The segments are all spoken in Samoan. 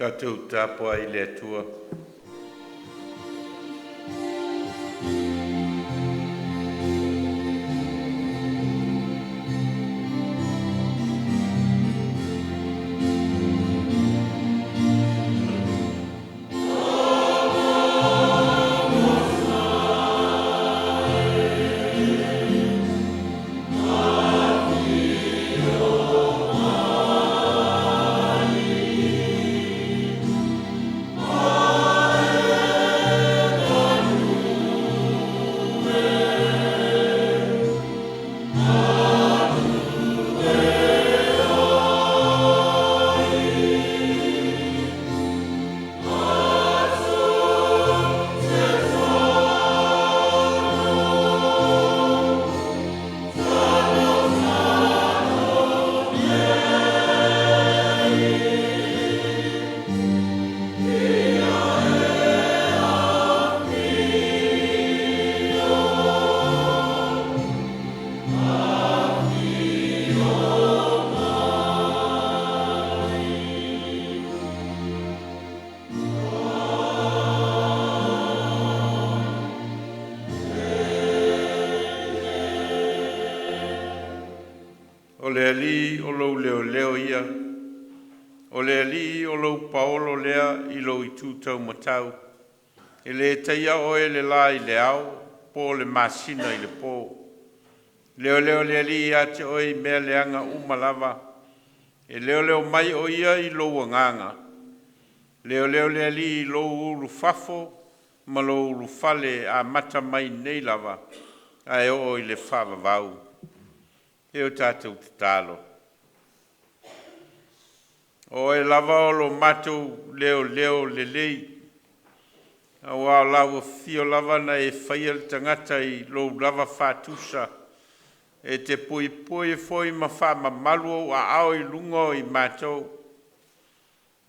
Tatou tapuai i le Atua. O le Alii o lou leoleo ia, o le Alii o lou paolo lea i lou itu taumatau. E le taia oe e le la i le ao po o le masina i le po. Leoleo le Alii ia te oe i mea leaga uma lava. E leoleo mai o ia i lou agaga. Leoleo le Alii i lou ulufafo ma lou ulufale amata mai nei lava ae oo i le faavavau. E o tatou tatalo. O Oe lava o lo matou leoleo lelei, auā o lau afio lava na e faia le tagata i lou lava faatusa, e te puipui foi ma faamamalu ou aao i luga o i matou.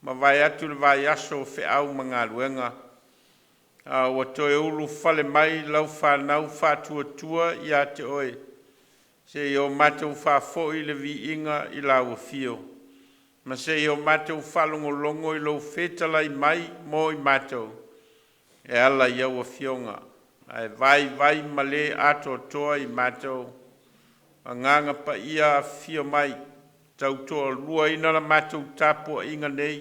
Mavae atu le vaiaso o feau ma galuega, a ua toe ulufale mai lau fanau faatuatua ia te Oe, seia o matou faafoi le viiga i lau afio ma seia o matou faalogologo i lou fetalai mai mo i matou e ala i au afioga ae vaivai ma le atoatoa i matou. Agaga Paia, afifio mai, tautoaluaina la matou tapuaiga nei,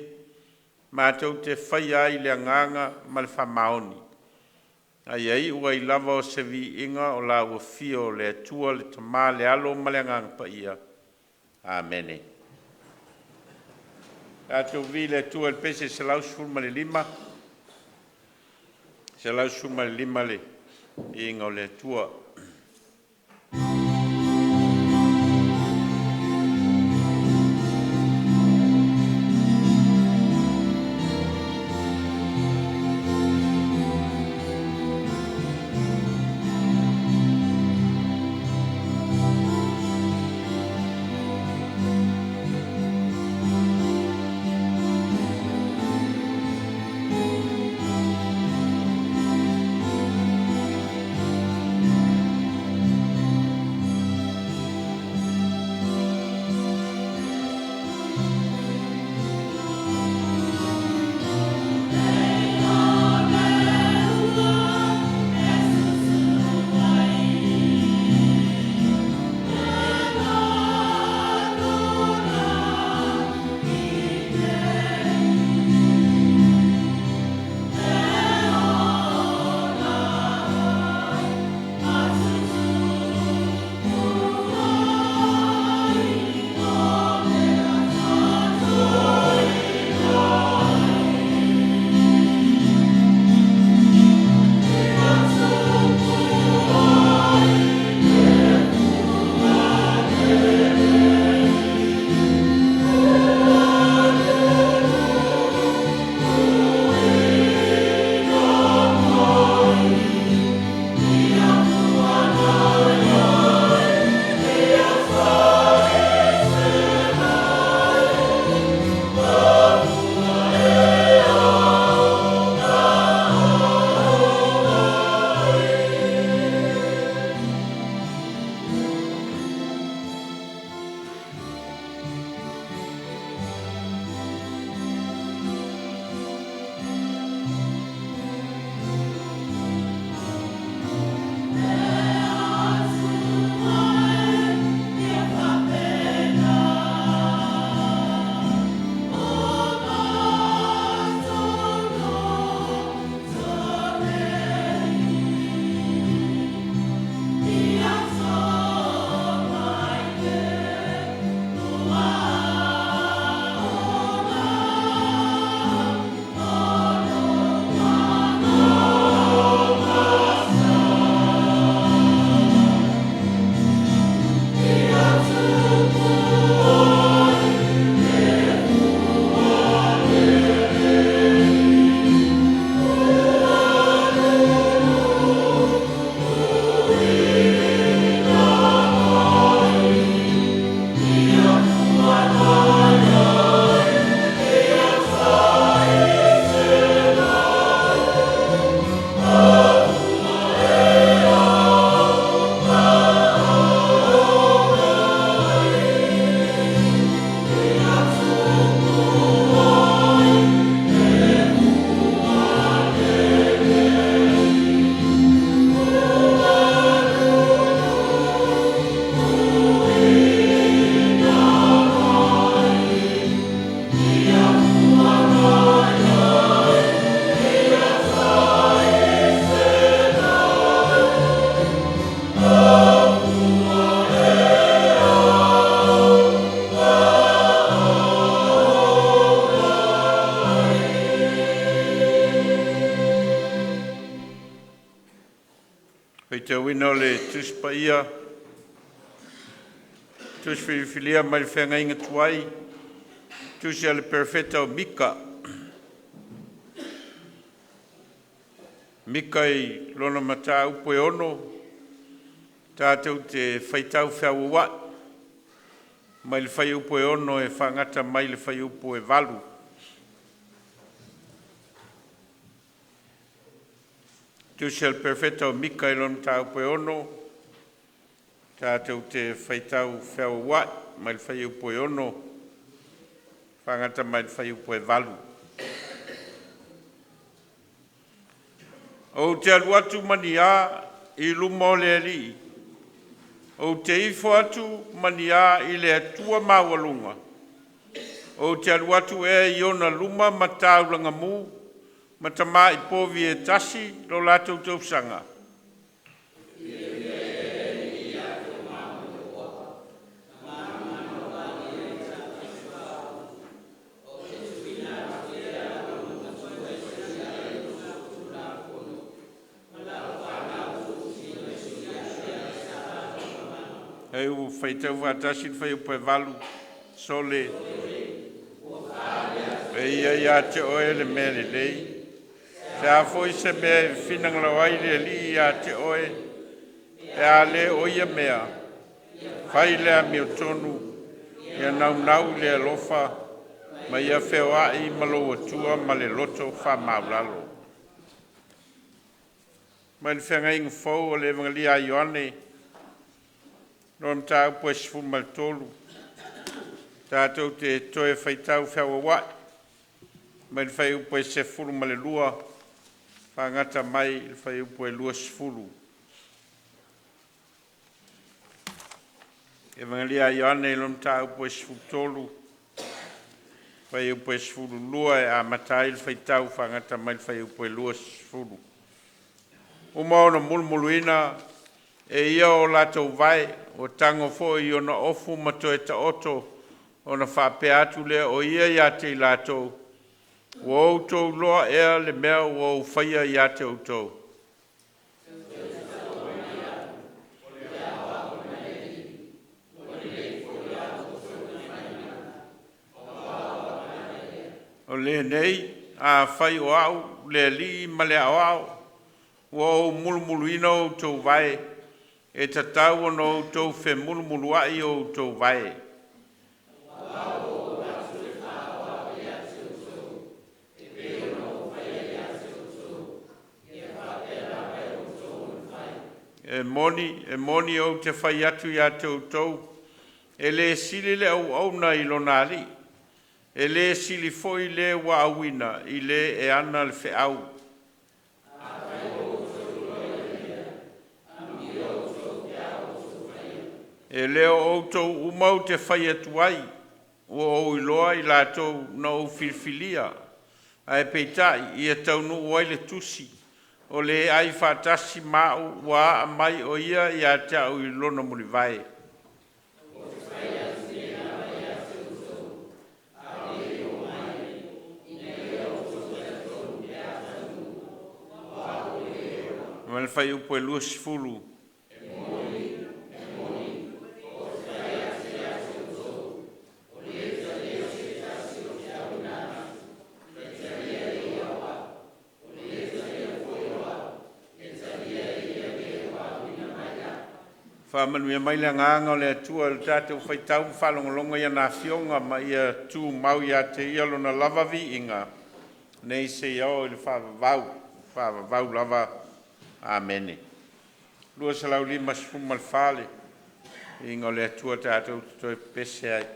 matou te faia ai le agaga ma le faamaoni, a ia iu ai lava o se viiga o lau afio o le Atua, le Tama, le Alo ma le Agaga Paia. Amene. Tatou viia le Atua i le pese 115, 115 le viiga o le Atua. Faitauina o le Tusi Paia, Tusi Filifilia mai le Feagaiga Tuai, Tusi a le Perofeta o Mika. Mika i lona mataupu e 6, tatou te faitau feauauai mai le fuaiupu e 6 e faagata mai le fuaiupu e 8. Tusi a le Perofeta o Mika i lona mataupu e 6, tatou te faitau feauauai mai le fuaiupu e 6 faagata mai le fuaiupu e 8. Ou te alu atu ma ni a i luma o le Alii, ou te ifo atu ma ni a i le Atua maualuga. Ou te alu atu ea i ona luma ma taulaga mu ma tamai povi e tasi lo latou tausaga. E ua faitau faatasi le fuaiupu e 8, sole, e ia ia te oe le mea lelei. Se a foi se mea e finagalo ai le Alii ia te oe, pe a le o ia mea, fai le amiotonu, ia naunau i le alofa ma ia feoai ma lou Atua ma le loto faamaualalo. Mai le Feagaiga Fou o le Evagelia a Ioane, lona mataupu e 13, tatou te toe faitau feauauai mai le fuaiupu e 12 faagata mai le fuaiupu e 20. Evagelia a Ioane i lona mataupu e 13, fuaiupu e 12 e amata ai le faitau faagata mai le fuaiupu e 20. Uma ona mulumuluina e ia o latou vae, ua tago foi i ona ofu ma toe taoto, ona faapea atu lea o ia ia te i latou, “Ua outou iloa ea le mea ua ou faia ia te outou? O lenei, afai o au le Alii ma le Aoao ua ou mulumuluina outou vae, e tatau ona outou femulumuluai o outou vae. E moni, e moni ou te fai atu ia te outou, e le sili le auauna i lona alii, e le sili foi le ua auina i le e ana le feau. E le o outou uma ou te fai atu ai, ua ou iloa i latou na ou filifilia, ae peitai ia taunuu ai le tusi, o le e ai faatasi ma a'u ua aa mai o ia ia te a'u i lona mulivae. Ma le fuaiupu e 20. Faamanuia mai le Agaga o le Atua i le tatou faitau ma faalogologo i ana Afioga ma ia tumau ia te Ia Lona lava viiga nei seia oo i le faavavau, faavavau lava. Amene. 254 le viiga o le Atua tatou te toe pepese ai.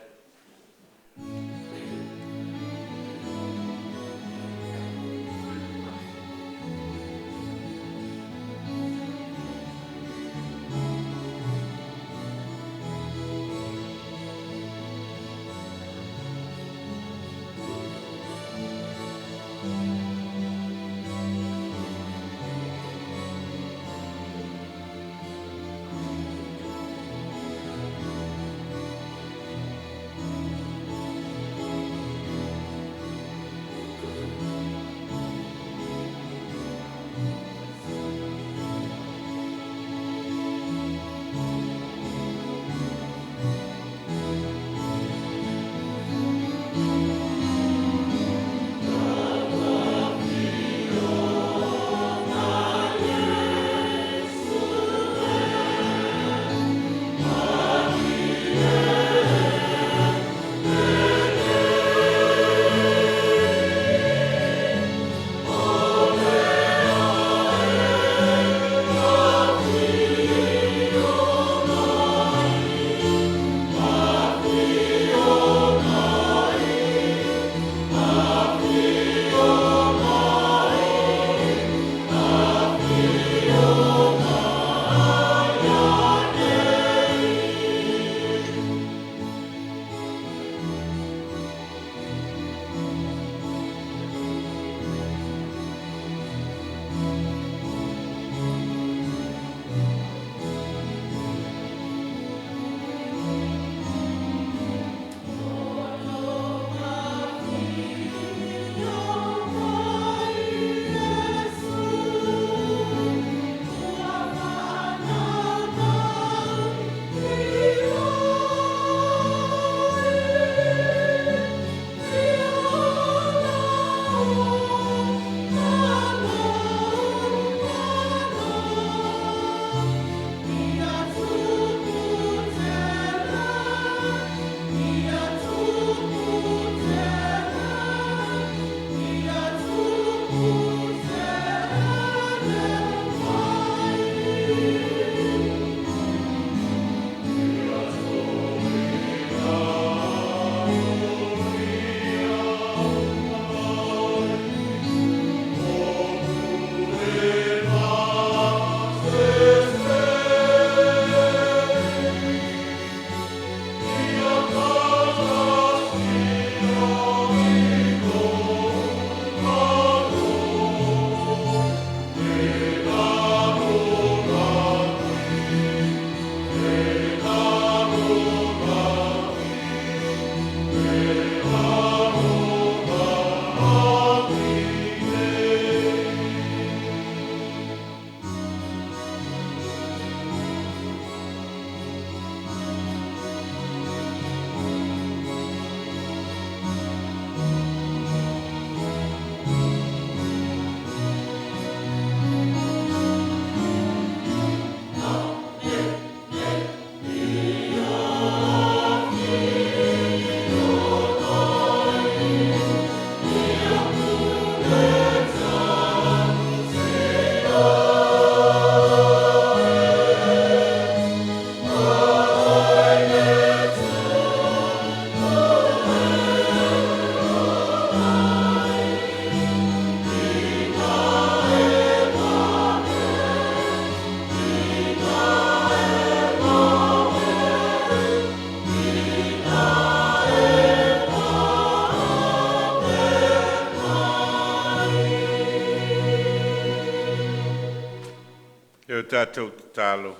E o tatou tatalo.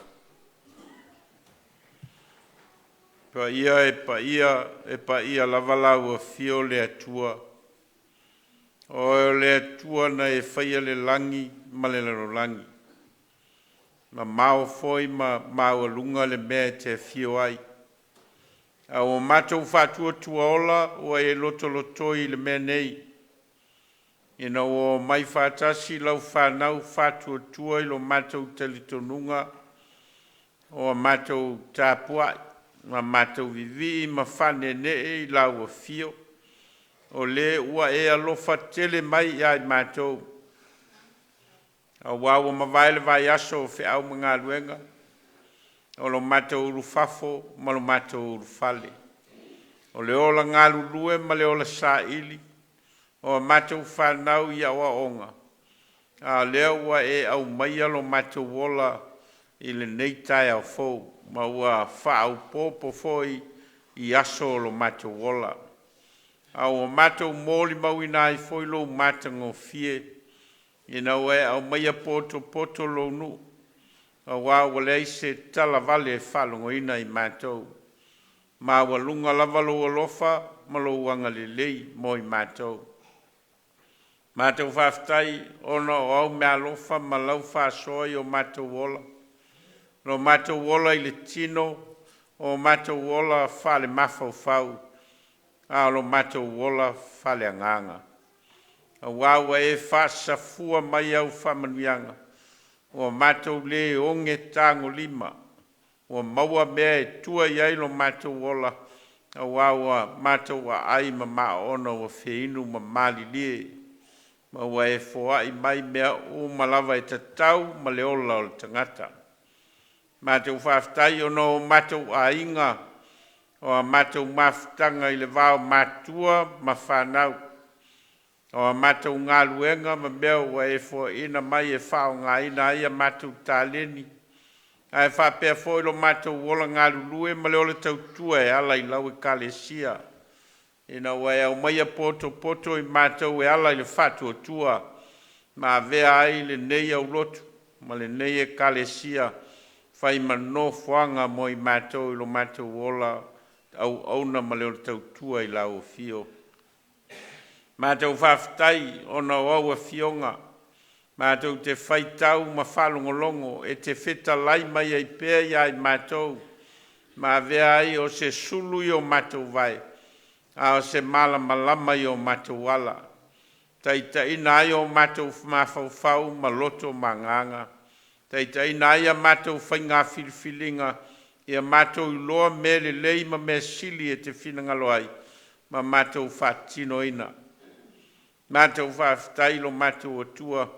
Paia e paia, e paia lava lau afio le Atua. Oe o le Atua na e faia le lagi ma le lalolagi, mamao foi ma maualuga le mea e te afio ai. A ua matou faatuatuaola ua e lotolotoi i le mea nei, ina ua omai faatasi lau fanau faatuatua i lo matou talitonuga, o a matou tapuai ma matou vivii ma faaneenee i lau afio, o le ua e alofa tele mai ia i matou, auā ua mavae le vaiaso o feau ma galuega, o lo matou ulufafo ma lo matou ulufale, o le ola galulue ma le ola saili o a matou fanau i aoaoga, a o lea ua e aumaia lo matou ola i lenei taeao fou, ma ua faaopoopo foi i aso o lo matou ola. A ua matou molimauina ai foi lou matagofie ina ua e aumaia potopoto lou nuu, auā ua leai se talavale e faalogoina i matou. Maualuga lava lou alofa ma lou agalelei mo i matou. Matou faafetai ona o au meaalofa ma lau faasoa i o matou ola, lo matou ola i le tino, o matou ola faale-mafaufau, a o lo matou ola faaleagaga. Auā ua e faasafua mai au faamanuiaga ua matou le oge tagolima, ua maua mea e tua i ai lo matou ola, auā ua matou aai ma oona ua feinu ma malilie, ma ua e foai mai mea uma lava e tatau ma le ola o le tagata. Matou faafetai ona o matou aiga, o a matou mafutaga i le va o matua ma fanau, o a matou galuega ma mea ua e foaina mai e faaaogaina ai a matou taleni, ae faapea foi lo matou ola galulue ma le ola tautua e ala i lau Ekalesia, ina ua e aumaia potopoto i matou e ala i le faatuatua ma avea ai lenei aulotu ma lenei Ekalesia e fai ma nofoaga mo i matou i lo matou ola auauna ma le ola tautua i lau afio. Matou faafetai ona o au afioga matou te faitau ma faalogologo e te fetalai mai ai pea ia i matou ma avea ai o se sulu i o matou vae a o se malamalama i o matou ala, taitaiina ai o matou mafaufau ma loto ma agaga, taitaiina ai a matou faiga filifiliga ia matou iloa mea lelei ma mea sili e te finagalo ai ma matou faatinoina. Matou faafetai i lo matou Atua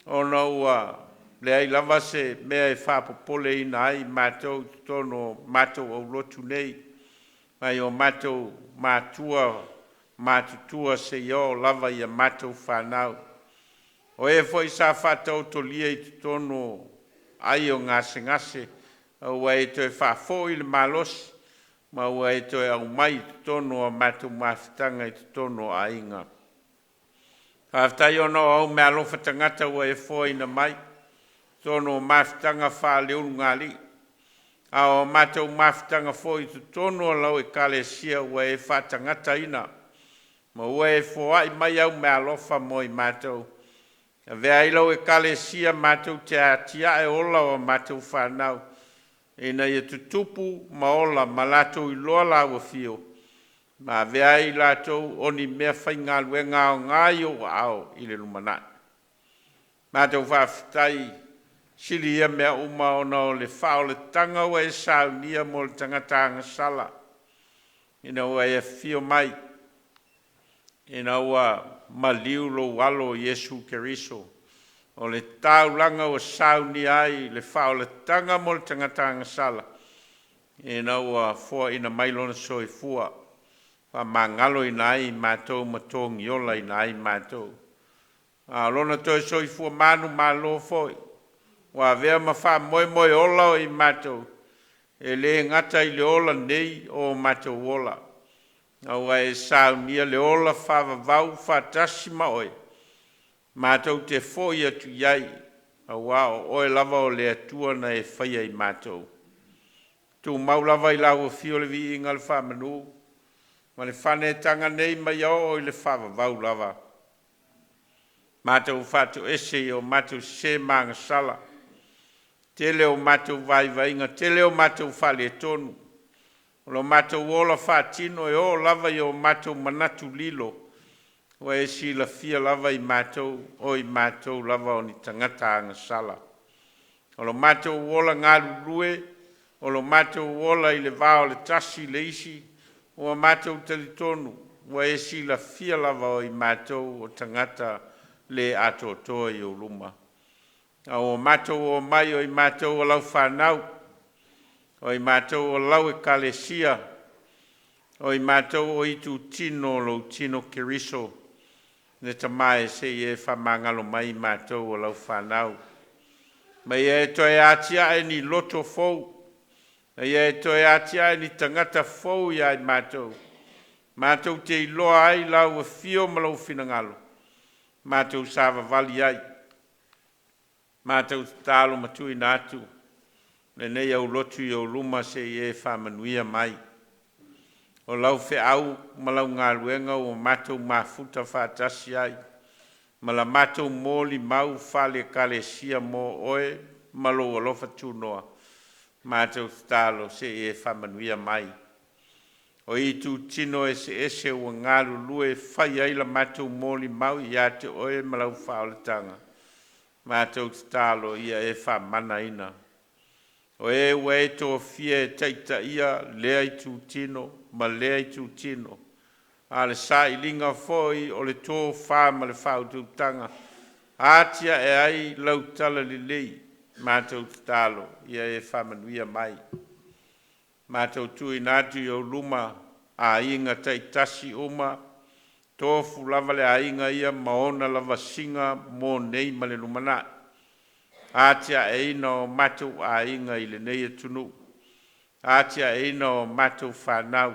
ona ua leai lava se mea e faapopoleina ai matou i totonu o matou aulotu nei, nai o matou matua matutua seia oo lava ia matou fanau. O e foi sa faataotolia i totonu o ai o gasegase, ua e toe faafoi le malosi ma ua e toe aumai i totonu o a matou mafutaga i totonu o aiga. Faafetai ona o au meaalofa tagata ua e foaina mai totonu o mafutaga faaleulugalii, a o matou mafutaga foi i totonu o lau Ekalesia ua e faatagataina ma ua e foai mai au meaalofa mo i matou, e avea ai lau Ekalesia matou te atiae ola o a matou fanau ina ia tutupu ma ola ma latou iloa Lau Afio ma avea ai i latou o ni meafaigaluega aoga i ou aao i le lumanai. Matou faafetai sili ia mea uma ona o le faaolataga ua e saunia mo le tagata agasala ina ua e afio mai, ina ua maliu lou Alo o Iesu Keriso o le taulaga ua saunia ai le faaolataga mo le tagata agasala ina ua foaina mai lona soifua faamagaloina ai i matou ma togiolaina ai matou. A o lona toe soifua manumalo foi ua avea ma faamoemoe ola o i matou, e le gata i le ola nei o o matou ola, a ua e saunia le ola faavavau faatasi ma Oe, matou te foi atu i ai, auā o Oe lava o le Atua na e faia i matou. Tumau lava i lau Afio le viiga, le faamanu ma le faaneetaga nei mai ia oo i le faavavau lava. Matou faatoese i o matou sese ma agasala, tele o matou vaivaiga, tele o matou faaletonu, o lo matou ola faatino e oo lava i o matou manatu lilo, ua e silafia lava i matou o i matou lava o ni tagata agasala. O lo matou ola galulue, o lo matou ola i le va o le tasi ma le isi, ua matou talitonu ua e silafia lava o i matou o tagata le atoatoa i ou luma. A ua matou omai o i matou o lau fanau, o i matou o lau ekalesia, o i matou o itutino o lou tino Keriso, le Tama e se i e faamagalo mai i matou o lau fanau. Ma ia e toe atiae ni loto fou, ma ia e toe atiae ni tagata fou ia i matou, matou te iloa ai lau afio ma lou finagalo, matou savavali ai. Matou tatalo ma tuuina atu lenei aulotu i ou luma se i e faamanuia mai. O lau feau ma lau galuega ua matou mafuta faatasi ai ma la matou molimau faale-Ekalesia mo Oe ma lou alofa tunoa. Matou tatalo se i e faamanuia mai. O itutino eseese ua galulue e fai ai la matou molimau ia te Oe ma lau faaolataga, matou tatalo ia e faamanaina. O e ua e tofia e taitaia lea itutino ma lea itutino, a o le sailiga foi o le tofa ma le faautautaga e atiae ai lau talalelei, matou tatalo ia e faamanuia mai. Matou tuuina atu i ou luma aiga taitasi uma, tofu lava le aiga ia ma ona lavasiga mo nei ma le lumanai, atiaeina o matou aiga i lenei atunuu, atiaeina o matou fanau,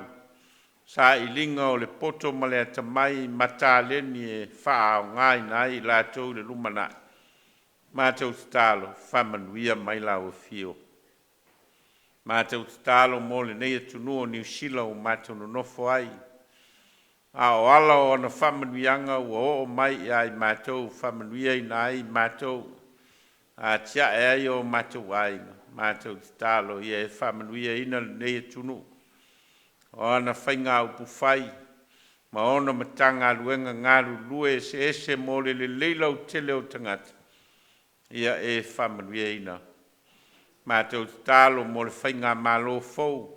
sailiga o le poto ma le atamai ma taleni e faaaogaina ai i latou i le lumanai. Matou tatalo, faamanuia mai lau Afio. Matou tatalo mo lenei atunuu o Niu Sila ua matou nonofo ai, a o ala o ona faamanuiaga ua oo mai ia i matou, faamanuiaina ai i matou, atiae ai o matou aiga. Matou tatalo ia e faamanuiaina lenei atunuu, o ana faiga upufai ma ona Matagaluega galulue eseese mo le lelei lautele o tagata, ia e faamanuiaina. Matou tatalo mo le faigamalo fou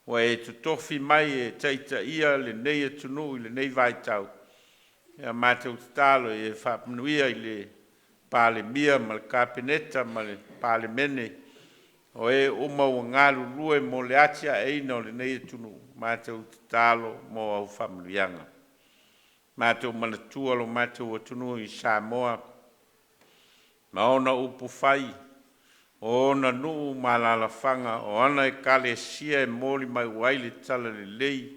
ua e totofi mai e taitaia lenei atunuu i lenei vaitau. Ia matou tatalo ia e faamanuia i le Palemia ma le Kapeneta ma le Palemene, o e uma ua galulue mo le atiaeina o lenei atunuu, matou tatalo mo au faamanuiaga. Matou manatua lo matou atunuu i Samoa ma ona upufai o ona nuu ma alaalafaga, o ana ekalesia e molimau ai le talalelei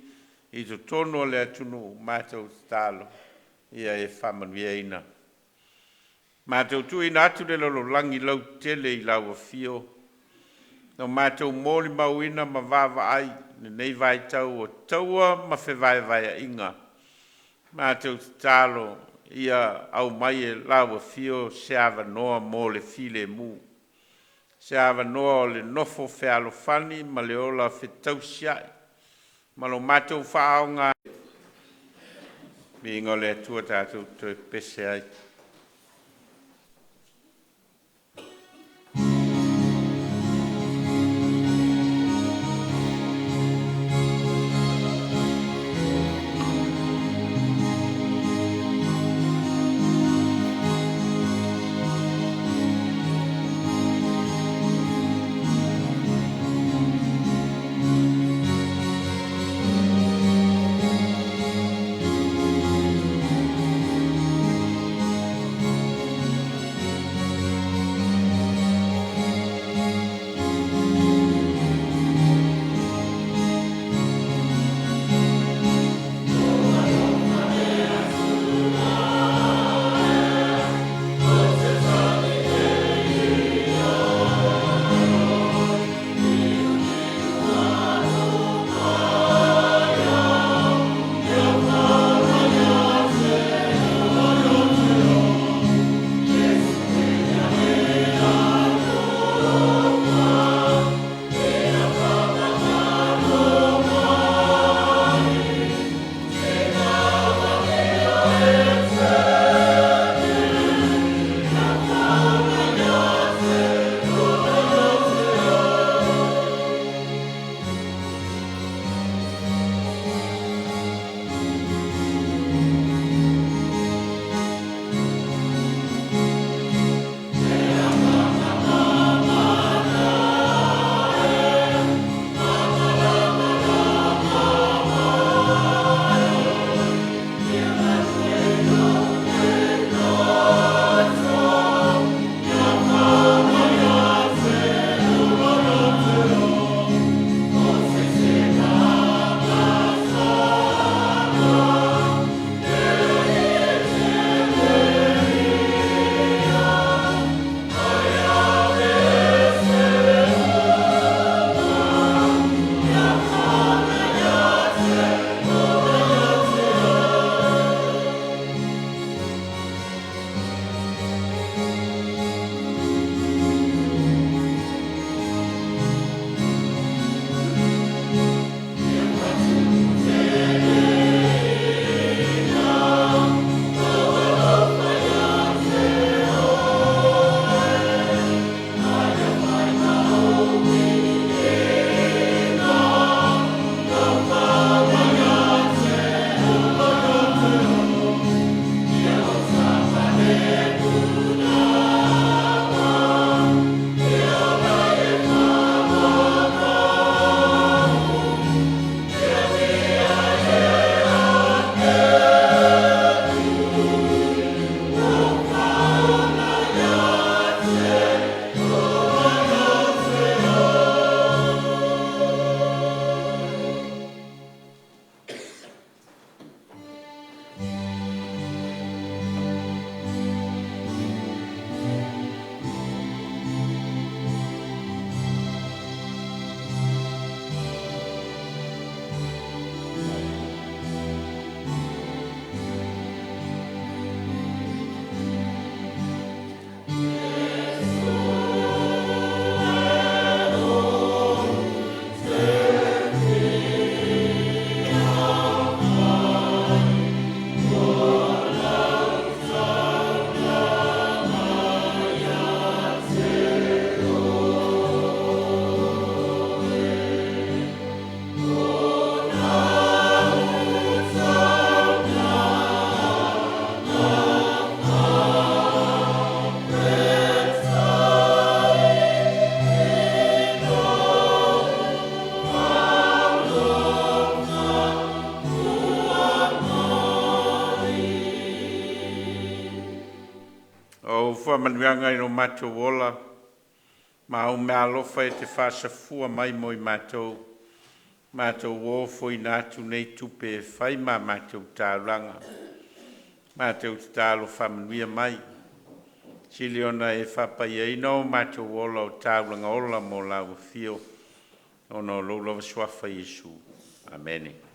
i totonu o le atunuu, matou tatalo ia e faamanuiaina. Matou tuuina atu le lalolagi lautele i lau afio na matou molimauina ma vaavaai i lenei vaitau o taua ma fevaevaeaiga. Matou tatalo ia aumai e lau Afio se avanoa mo le filemu, se avanoa o le nofo fealofani ma le ola fetausiai ma lo matou faaaogaina. Viiga o le Atua tatou te toe pepese ai. O ou faamanuiaga i lo matou ola ma au meaalofa e te faasafua mai mo i matou, matou ofoina atu nei tupe e fai ma a matou taulaga. Matou tatalo faamanuia mai, sili ona e faapaiaina o matou ola o taulaga ola mo lau afio, ona o lou lava suafa Iesu. Amene.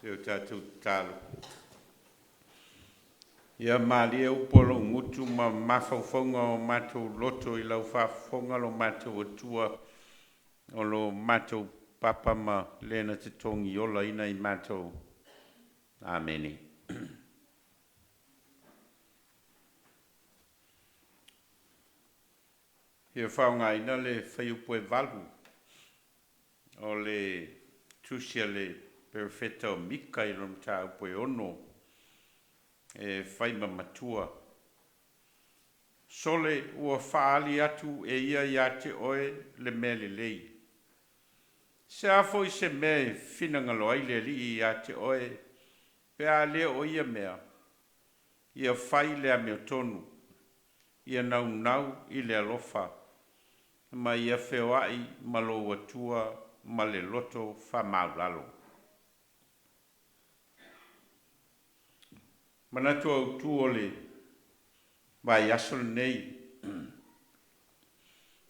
E o tatou tatalo. Ia malie upu a lou gutu ma mafaufauga o matou loto i lau faafofoga lo matou Atua, o lo matou papa ma le na te togiolaina i matou. Amene. Ia faaaogaina le fuaiupu e 8 o le tusi a le perofeta o Mika i lona mataupu e 6 e fai ma matua. Sole ua faaali atu e ia ia te oe le mea lelei. Se a foi se mea e finagalo ai le Alii ia te oe, pe a le o ia mea, ia fai le amiotonu, ia naunau i le alofa, ma ia feoai ma lou Atua ma le loto faamaualalo. Manatu autu o le vaiaso lenei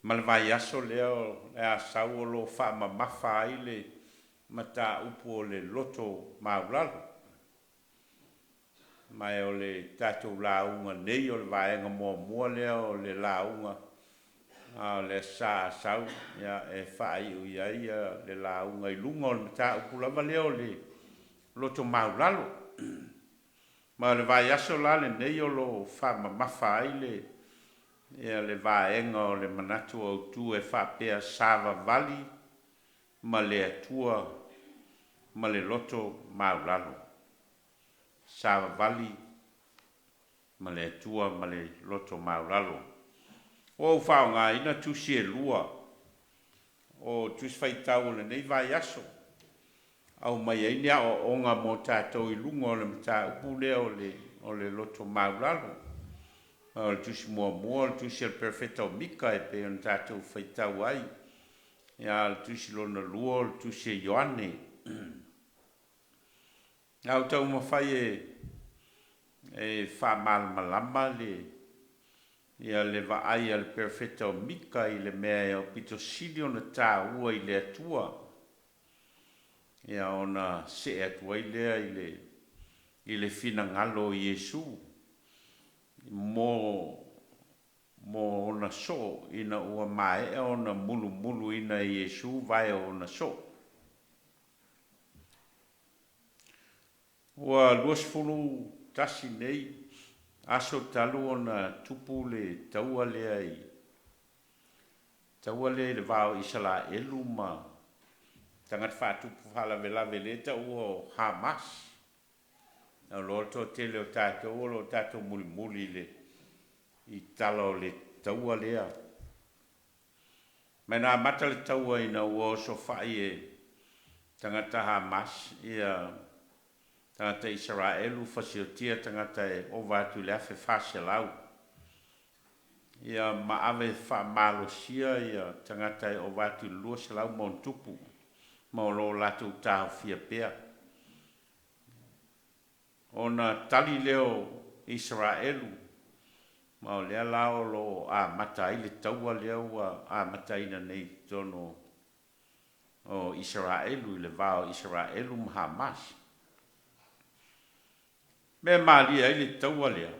ma le vaiaso lea o le a sau o lo o faamamafa ai le mataupu o le loto maualalo. Ma o le tatou lauga nei o le vaega muamua lea o le lauga a o le Aso Sa a sau e faaiu i ai le lauga i luga o le mataupu lava lea o le loto maualalo. Ma o le vaiaso la lenei o lo o faamamafa ai le vaega o le manatu autu e faapea savavali ma le Atua ma le loto maualalo. Savavali ma le Atua ma le loto maualalo. Ua ou faaaogaina tusi e lua o tusi faitau o lenei vaiaso, aumai ai ni aoaoga mo tatou i luga o le mataupu lea o le loto maualalo. O le tusi muamua o le tusi a le perofeta o Mika e pei ona tatou faitau ai, a o le tusi lona lua o le tusi a Ioane. A ou taumafai e faamalamalama le vaai a le perofeta o Mika i le mea e aupito sili ona taua i le Atua, ia ona see atu ai lea i le finagalo o Iesu mo ona soo ina ua maea ona mulumuluina e Iesu vae o ona soo. Ua 21 nei aso talu ona tupu le taua lea i le va o Isaraelu ma tagata faatupu faalavelave lea e taua o Hamas. O lo o toatele o tatou o lo o tatou mulimuli i tala o le taua lea. Ma na amata le taua ina ua osofai e tagata Hamas ia tagata Isaraelu fasiotia tagata e ova atu i le 1,400. Ia ma ave faamalosia ia tagata e ova atu i le 200 ma ona tupu ma o lo o latou taofia pea. Ona tali lea o Isaraelu, ma o lea la o lo o amata ai le taua lea ua amataina nei i totonu o Isaraelu, i le va o Isaraelu ma Hamas. Mea malie ai le taua lea,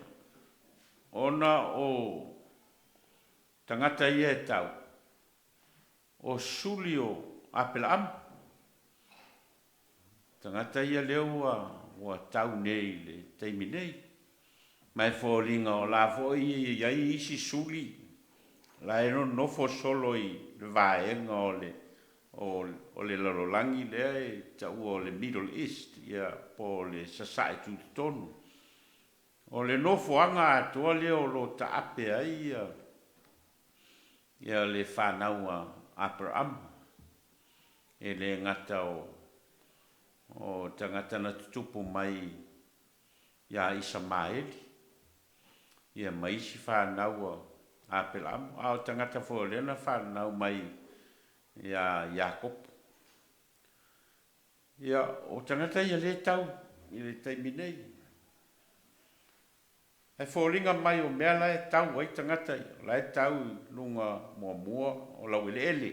ona o tagata ia e tau, o suli o Apelaamu. Tagata ia lea ua tau nei i le taimi nei. Ma e foliga o la foi e i ai isi suli la e nonofo solo i le vaega o le o le lalolagi lea e taua o le Middle East, ia, po o le Sasae Tutotonu. O le nofoaga atoa lea o lo o taape ai ia ia le fanau a Aperama, e le gata o o tagata na tutupu mai iā Isamaeli, ia ma isi fanau a Aperamo, a o tagata foi o lea na fanau mai iā Iakopo. Ia, o tagata ia lea e tau i le taimi nei. Ae foliga mai o mea la e tau ai tagata ia, o la e tau i luga muamua o laueleele,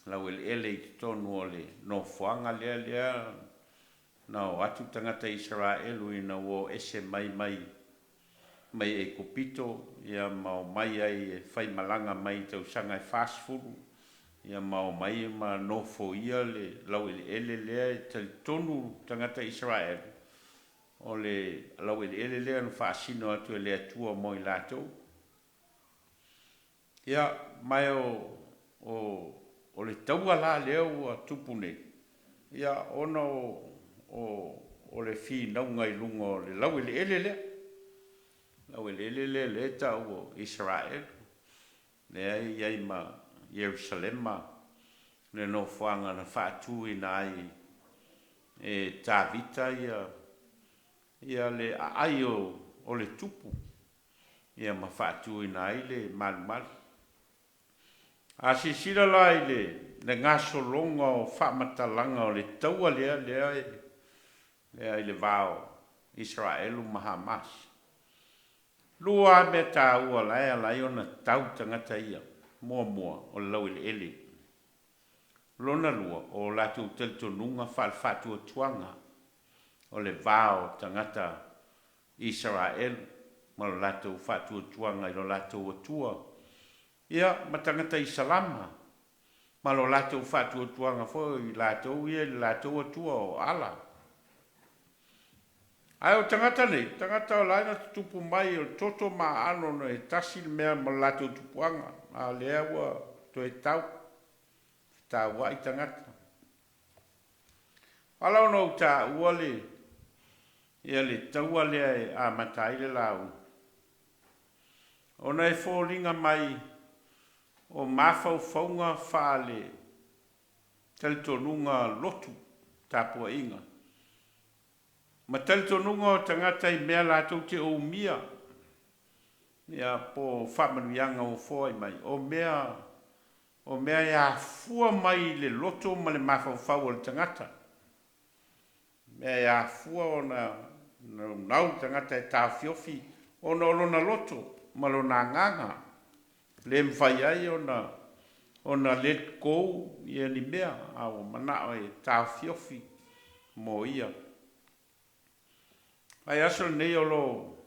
laueleele i totonu o le nofoaga lea lea na o atu tagata Isaraelu ina ua o ese mai mai mai Aikupito, ia ma omai ai e faimalaga mai i tausaga e 40, ia ma omai ma nofoia le laueleele lea e talitonu tagata Isaraelu o le laueleele lea na faasino atu e le Atua mo i latou. Ia, ma o, o, o le taua la lea ua tupu nei, ia ona o, o, o le finauga i luga o le laueleele lea, laueleele lea lea e taua o Isaraelu, lea e i ai ma Ierusalema le nofoaga na faatuina ai e Tavita ia ia le aai o, o le tupu, ia ma faatuina ai le malumalu. A silasila la i le le gasologa o faamatalaga o le taua lea lea e lea i le va o Isaraelu ma Hamas, lua lava mea taua la e ala ai ona tau tagata ia. Muamua, o le laueleele. Lona lua, o latou talitonuga faale-faatuatuaga, o le va o tagata Isaraelu ma lo latou faatuatuaga i lo latou Atua, ia, ma tagata Isalama ma lo latou faatuatuaga foi i latou ia i le latou Atua o Ala. Ae o tagata nei, tagata o la e na tutupu mai o le toto ma aano na e tasi le mea ma le latou tupuaga, a o lea ua toe tau fetauai tagata. Ala ona ou taua le ia le taua lea e amata ai le lauga, ona e foliga mai o mafaufauga faale talitonuga lotu tapuaiga ma talitonuga o tagata i mea latou te umia, ia, po o faamanuiaga ua foai mai, o mea o mea e afua mai i le loto ma le mafaufau o le tagata, mea e afua ona naunau le tagata e taofiofi ona o lona loto ma lona agaga, le mafai ai ona ona let go ia ni mea, a ua manao e taofiofi mo ia. Ae aso lenei o lo o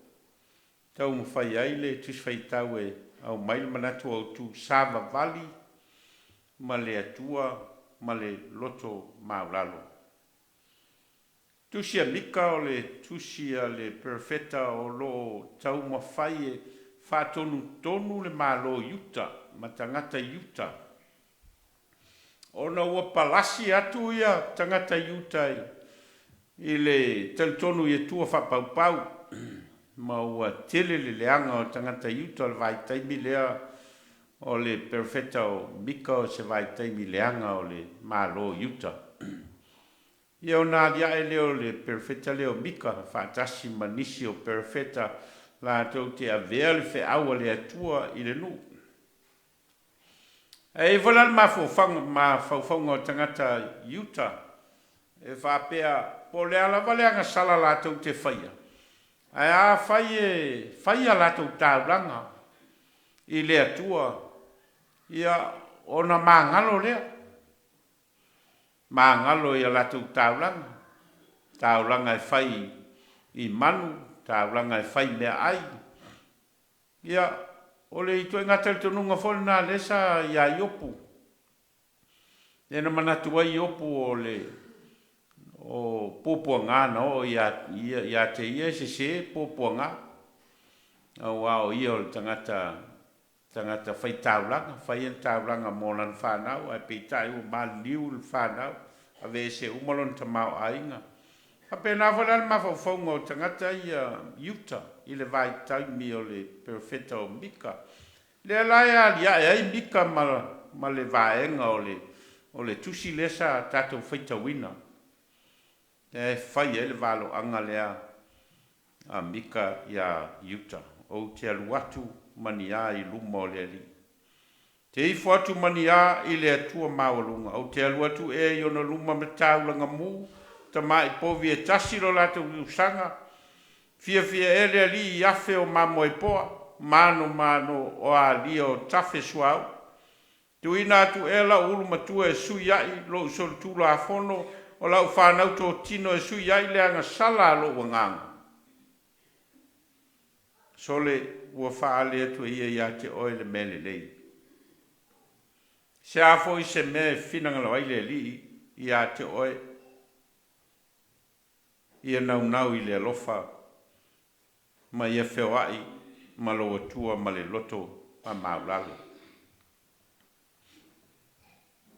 taumafai ai le Tusi Faitau e aumai le manatu autu savavali ma le Atua ma le loto maualalo. Tusi a Mika o le tusi a le perofeta o lo o taumafai e faatonutonu le Malo Iuta ma tagata Iuta, ona ua palasi atu ia tagata Iuta i le talitonu i Atua faapaupau, ma ua tele le leaga o tagata Iuta o le vaitaimi lea o le perofeta o Mika o se vaitaimi leaga o le Malo Iuta. Ia ona aliae lea o le perofeta lea o Mika faatasi ma nisi o perofeta latou te avea le feau a le Atua i le nuu. Ae i ai foi la le mafaufauga o tagata Iuta e faapea po o le a lava le agasala latou te faia, ae afai e fai a latou taulaga i le Atua, ia ona magalo lea, magalo i a latou taulaga, taulaga e fai i manu, taulaga e fai meaai. Ia, o le ituaiga talitonuga foi lena lea sa iā Iopu, lea na manatu ai Iopu o le O puapuaga na oo ia ia te ia e sesē puapuaga, auā o ia o le tagata tagata faitaulaga, fai ana taulaga mo lana fanau, ae peitai ua maliliu le fanau, aveese uma lona tamaoaiga. E faapena foi la le mafaufauga o tagata ia i uta i le vaitaimi o le perofeta o Mika. Lea la e aliae ai Mika ma le vaega o le tusi lea sa tatou faitauina, lea e fai ai le valoaga lea a Mika iā Iuta, Ou te alu atu ma ni a i luma o le Alii? Te ifo atu ma ni a i le Atua maualuga? Ou te alu atu ea i ona luma ma taulaga mū, tamāi povi e tasi lo latou tausaga? Fiafia ea le Alii i afe o mamoe poa, manomano o alia o tafe suauu? Tuuina atu ea la'u ulu matua e sui ai lo'u solitulafono, o la'u fanau totino e sui ai le agasala a lo'u agaga? Sole, ua faaali atu e ia iā te oe le mea lelei. Se a foi se mea e finagalo ai le Alii iā te oe, ia naunau i le alofa, ma ia feoai ma lou Atua ma le loto faamaualalo.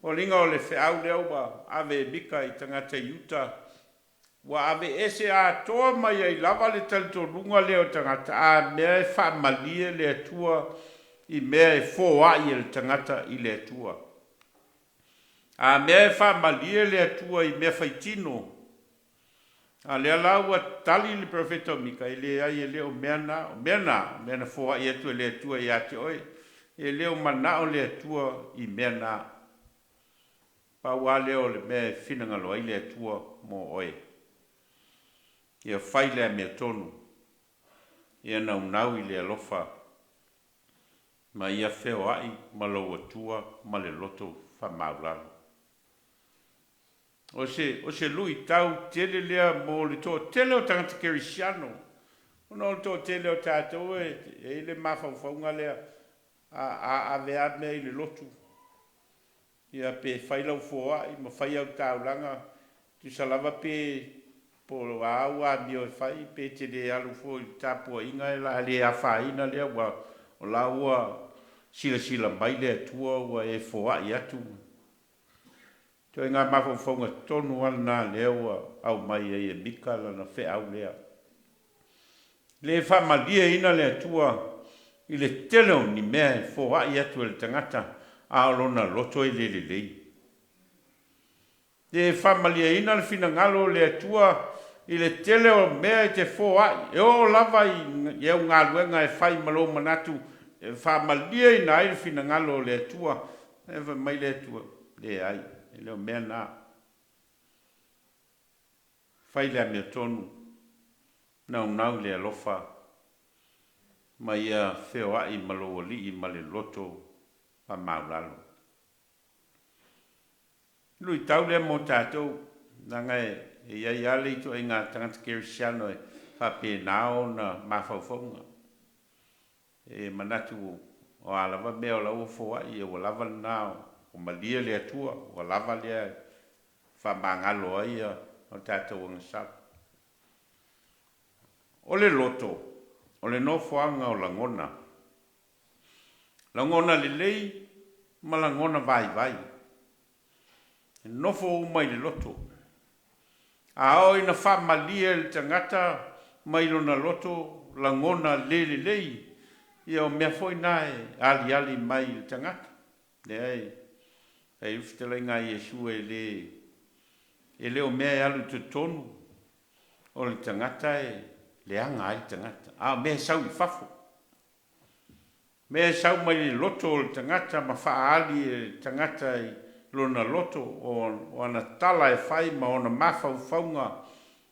Foliga o le feau lea ua ave e Mika i tagata i uta, ua aveese atoa mai ai lava le talitonuga lea o tagata, a mea e faamalie le Atua i mea e foai e le tagata i le Atua. A mea e faamalie le Atua i mea faitino. A o lea la ua tali le perofeta o Mika, e leai, e le o mea na, o mea na, o mea na foai atu e le Atua iā te oe, e le o manao le Atua i mea na. Pau lava lea o le mea e finagalo ai le Atua mo oe, ia fai le amiotonu, ia naunau i le alofa, ma ia feoai ma lou Atua ma le loto faamaualalo. O se, o se luitau tele lea mo le toatele o tagata kerisiano, ona o le toatele o tatou e i ai le mafaufauga lea, a ave lava mea i le lotu, ia pe fai lau foai ma fai au taulaga, tusa lava pe po o a au amio e fai, pe te le alu foi i le tapuaiga, e la le afaina lea, ua o la ua silasila mai le Atua ua e foai atu. Ituaiga mafaufauga tonu lava lena lea ua aumai ai e Mika lana feau lea. Le faamalieina le Atua i le tele o ni mea e foai atu e le tagata, a o lona loto e le lelei. Le faamalieina le finagalo o le Atua i le tele o mea e te foai, e oo lava i au galuega e fai ma lou manatu e faamalieina ai le finagalo o le Atua. E fai mai le Atua, leai, e le o mea na. Fai le amiotonu, naunau i le alofa, ma ia feoai ma lou Alii ma le loto faamaualalo. Luitau lea mo tatou, leaga e i ai lava le ituaiga tagata kerisiano e faapena ona mafaufauga. E manatu o a lava mea o la ua foai, ua lava lena, ua malie le Atua, ua lava lea e faamagalo ai o tatou agasala. O le loto, o le nofoaga o lagona. Lagona lelei ma lagona vaivai. E nofo uma i le loto. A oo ina faamalie le tagata mai lona loto lagona le lelei, ia o mea foi na e aliali mai i le tagata. Lea e fai ai le fetalaiga a Iesu e le e le o mea e alu i totonu o le tagata e leaga ai le tagata, a o mea e sau i fafo. Mea e sau mai le loto o le tagata ma faaali e le tagata i lona loto, o ana tala e fai ma ona mafaufauga,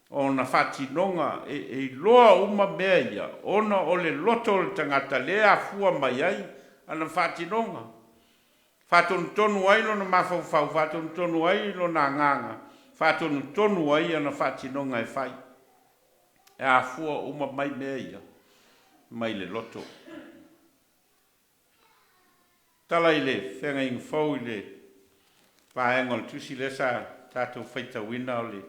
o ona faatinoga, e iloa uma mea ia, ona o le loto o le tagata lea e afua mai ai ana faatinoga. Faatonutonu ai lona mafaufau, faatonutonu ai lona agaga, faatonutonu ai ana faatinoga e fai. E afua uma mai mea ia mai le loto. Tala i le Feagaiga Fou i le vaega o le tusi lea sa tatou faitauina o le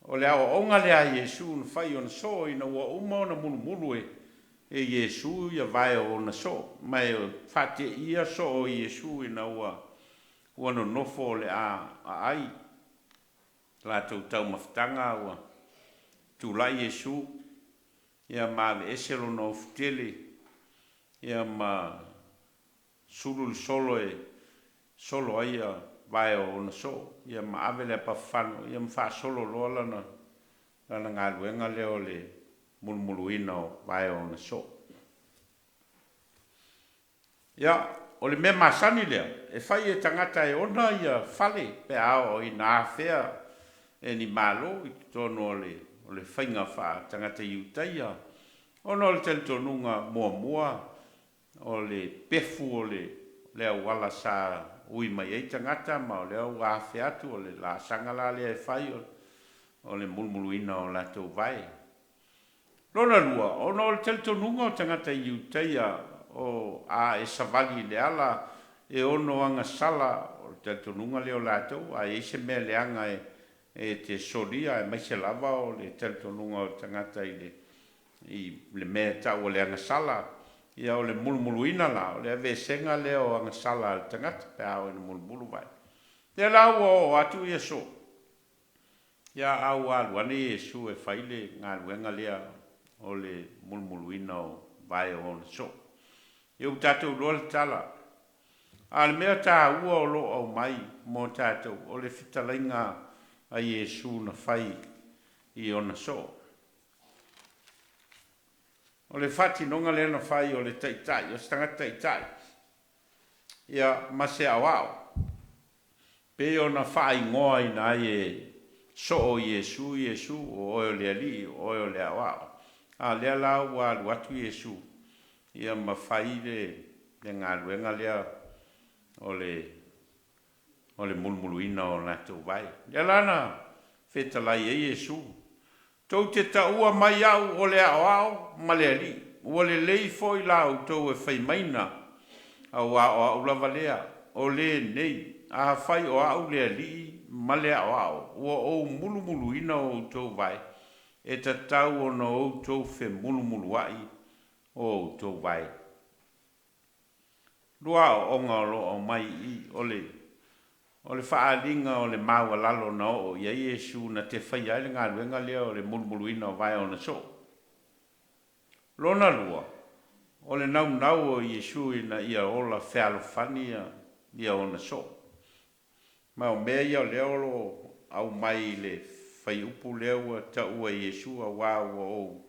O le aoaoga lea a Iesu na fai i ona soo ina ua uma ona mulumulu e e Iesu ia vae o ona soo, ma e faateia soo o Iesu ina ua ua nonofo o le a aai latou taumafataga, ua tulai Iesu ia ma aveese lona ofutele ia ma sulu le solo e solo ai ia vae o ona soo ia ma ave le apafafano ia ma faasolo loa lana lana galuega lea o le mulumuluina o vae o ona soo. Ia, o le mea masani lea e fai e tagata e ona ia fale pe a oo ina afea e ni malo i totonu o le o le faiga faa-tagata Iutaia, ona o le talitonuga muamua o le pefu o le le auala sa ui mai ai tagata ma o lea ua afe atu, o le laasaga la lea e fai o le mulumuluina o latou vae. Lona lua, ona o le talitonuga o tagata Iutaia o a e savali i le ala e ono agasala, o le talitonuga lea o latou, a i ai se mea leaga e e te solia, aemaise lava o le talitonuga o tagata i le i le mea e tau o le agasala, ia o le mulumuluina la, o le aveesega lea o agasala a le tagata pe a oo ina mulumulu vae. Lea la ua oo atu Iesu, ia a ua alu ane Iesu e fai le galuega lea o le mulumuluina o vae o ona soo. Ia ua tatou iloa le tala, a o le mea taua o lo o aumai mo tatou, o le fetalaiga a Iesu na fai i ona soo. O le faatinoga lea na fai o le taitai, o se tagata taitai, ia, ma se aoao, pei ona faaigoaina ai e soo Iesu, Iesu, o oe o le Alii, o oe o le Aoao. A o lea la ua alu atu Iesu, ia ma fai le, le galuega lea o le, o le mulumuluina o latou vae. Lea la na fetalai ai Iesu, Tou te taua mai au o le Aoao ma le Alii, ua lelei foi la outou e fai maina, auā o au lava lea, o lenei, afai o au le Alii ma le Aoao, ua ou mulumuluina o outou vae, e tatau ona outou femulumuluaʻi o outou vae. Lua aoaoga o lo o aumai i i, o le o le faaaliga o le maualalo na oo i ai Iesu na te faia ai le galuega lea o le mulumuluina o vae ona soo. Lona lua, o le naunau o Iesu ina ia ola fealofani ia ona soo. Ma o mea ia o lea o lo o aumai i le fuaiupu lea ua taua e Iesu, Auā ua ou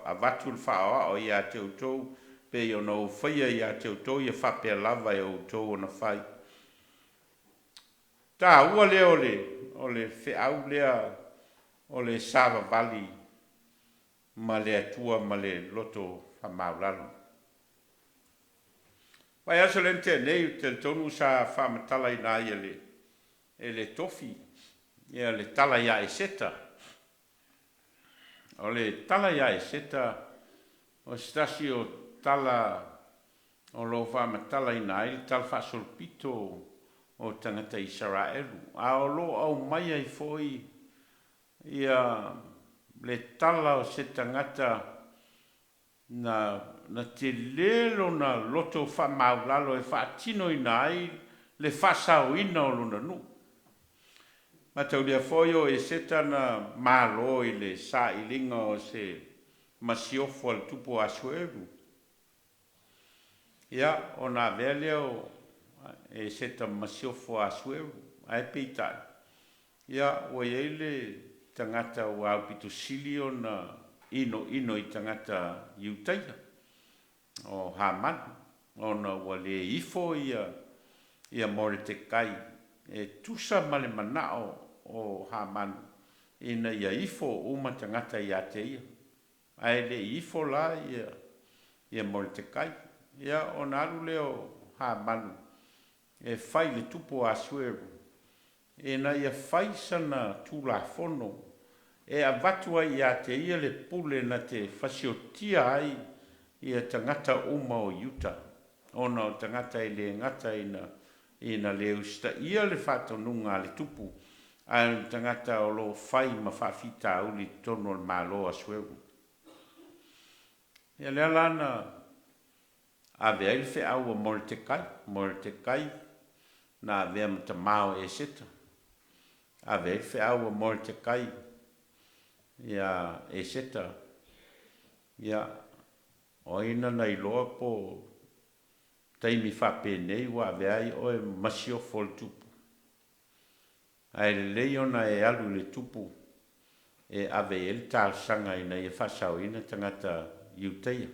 avatu le faaoao ia te outou, pei ona ou faia ia te outou, ia faapea lava e outou ona fai. Taua lea o le o le feau lea o le savavali ma le Atua ma le loto faamaualalo. Vaiaso lea na tea nei, ou te talitonu sa faamatalaina ai e le e le tofi ia le tala ia Eseta. O le tala ia Eseta o se tasi o tala o lo o faamatalaina ai le talafaasolopito o tagata Isaraelu, a o lo o aumai ai foi ia le tala o se tagata Na, na tele lona loto faamaulalo e faatinoina ai le faasaoina o lona nuu. Mataulia foi o Eseta na malo i le sailiga o se masiofo a le tupu o Asueru. Ia, ona avea lea o Eseta ma masiofo a Asueru, ae peitai, ia, ua i ai le tagata ua aupito sili ona inoino i tagata Iutaia, o Hamanu, ona ua le ifo ia ia Moretekai e tusa ma le manao o Hamanu ina ia ifo uma tagata ia te ia. Ae le i ifo la ia ia Moretekai, ia ona alu lea o Hamanu e fai i le tupu o Asueru ina ia fai sana tulafono e avatu ai ia te ia le pule na te fasiotia ai ia tagata uma o Iuta, ona o tagata e le gata ina ina le usitaia le faatonuga a le tupu. Ae o ni tagata o lo o fai ma faafitauli i totonu o le Malo o Asueru. Ia lea la na ave ai le feau a Moretekai, Moretekai na avea ma tamā o Eseta, ave ai le feau a Moretekai ia Eseta, ia, o ai nana iloa po o taimi faapenei ua avea ai oe ma masiofo o le tupu? Ae lelei ona e alu i le tupu e ave i ai le talosaga ina ia faasaoina tagata Iutaia.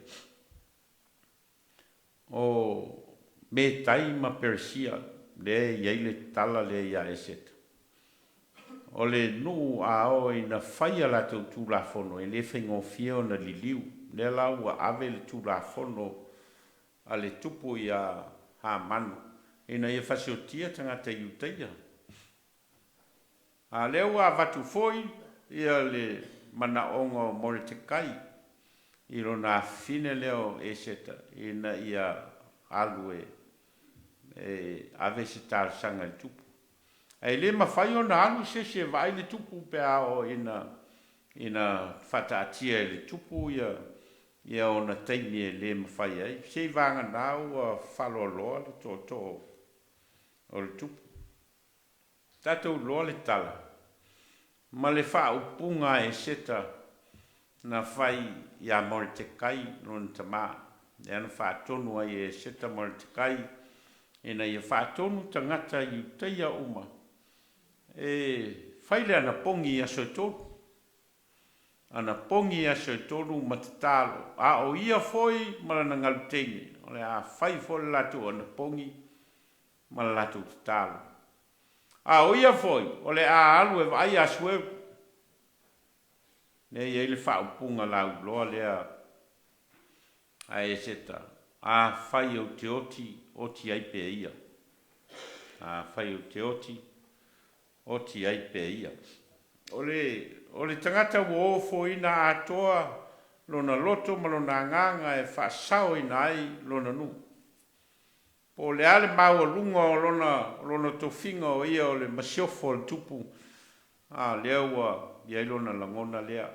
O Metai ma Peresia lea e i ai le tala lea ia Eseta. O le nuu a oo ina fai a latou tulafono e le faigofie ona liliu. Lea la ua ave le tulafono a le tupu ia Hamanu ina ia fasiotia tagata Iutaia. A lea ua avatu foi ia le manaoga o Moretekai i lona afafine lea o Eseta ina ia alu e e ave se talosaga i le tupu. Ae le mafai ona alu se isi e vaai le tupu pe a oo ina ina faataatia e le tupu ia ia ona taimi e le mafai ai, seiavagana ua faloaloa le tootoo o le tupu. Tatou iloa le tala ma le faaupuga a Eseta na fai ia Moretekai lona tamā, lea na faatonu ai e Eseta Moretekai ina ia faatonu tagata Iutaia uma e fai le anapogi i aso e tolu, anapogi i aso e tolu ma tatalo, a o ia foi ma lana galu teine, o le a fai foi le latou anapogi ma le latou tatalo. A o ia foi, o le a alu e vaai Asueru. Lea e i ai le faaupuga lauiloa lea a Eseta, Afai ou te oti, oti ai pea ia. Afai ou te oti, oti ai pea ia. O le, o le tagata ua ofoina atoa lona loto ma lona agaga e faasaoina ai lona nuu. Po o le a le maualuga o lona, o lona tofiga o ia o le masiofo a le tupu, a o lea ua i ai lona lagona lea,